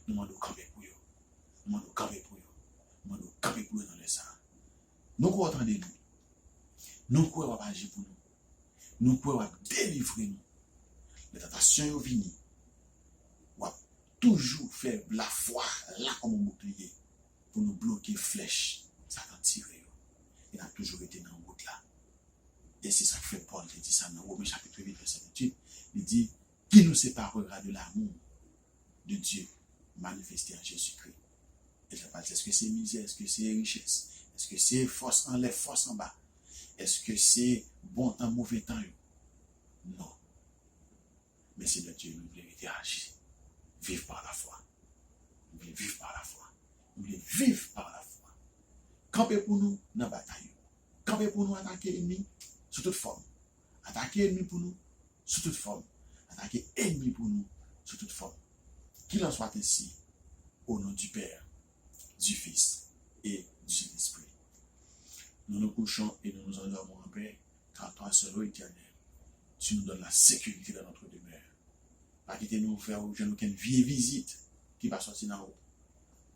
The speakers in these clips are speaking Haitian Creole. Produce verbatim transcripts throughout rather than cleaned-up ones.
Nou mande w kanpe pou yo. Nou mande w kanpe pou yo. Nou mande w kanpe pou yo nan lè sa a. Nou kwè w tande nou. Nou kwè w ap aji pou nou. Nou kwè w ap delivre nou. Lè tantasyon yo vini, w ap toujou fè lafwa la kòm yon boukliye pou nou bloke flèch Satan tire yo. E n ap toujou rete nan wout la. E se sa k fè Pòl te di sa nan Women chapit uit, vèsè venntuit. Li di, Qui nous séparera de l'amour de Dieu manifesté en Jésus-Christ? E sa pa di, èske se mizè, èske se richès, èske se fòs anlè, fòs anba, èske se bon tan, move tan yo? Non. Men Senyè Dye, nou vle rete aji, viv pa lafwa. Nou vle viv pa lafwa. Nou vle viv pa lafwa. Kanpe pou nou nan batay yo. Kanpe pou nou atake enmi sou tout fòm. Atake enmi pou nou sou tout fòm. Atake enmi pou nou sou tout fòm. Qu'il en soit ainsi, au nom du Père, du Fils et du Saint-Esprit. Nous nous couchons et nous nous endormons en paix, car toi seul, ô Éternel, tu nous donnes la sécurité dans notre demeure. Pa kite nou fè jwenn okenn vye vizit ki pa sòti nan ou.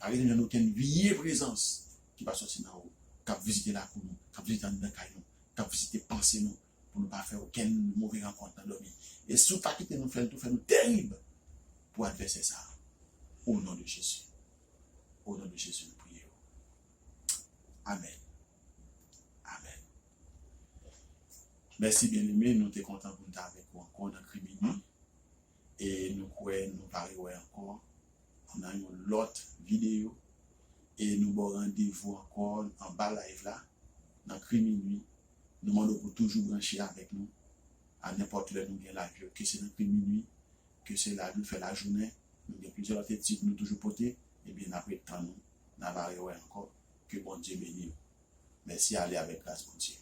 Pa kite nou jwenn okenn vye prezans ki pa sòti nan ou, k ap vizite lakou nou, k ap vizite anndan kay nou, k ap vizite panse nou, pou nou pa fè okenn move rankont nan dòmi. E si w pa kite nou fè l tou, fè nou terib pou advèsè sa a. O non de Jezi. O non de Jezi, nou priye w. Amèn. Amèn. Mèsi, byeneme. Nou te kontan pou n te avèk ou ankò nan Kri Minui. E nou kwè nou va rewè ankò nan yon lòt videyo. E nou ba w randevou ankò anba live la, nan Kri Minui. Nou mande w pou toujou branche avèk nou a nenpòt lè nou gen live yo, ke se nan Kri Minui, ke se la nou fè lajounen. Nou gen plizyè lòt etid nou toujou pote. Ebyen, n ap ret tann ou, n a va rewè ankò. Ke Bondye beni w. Mèsi, ale avèk gras Bondye.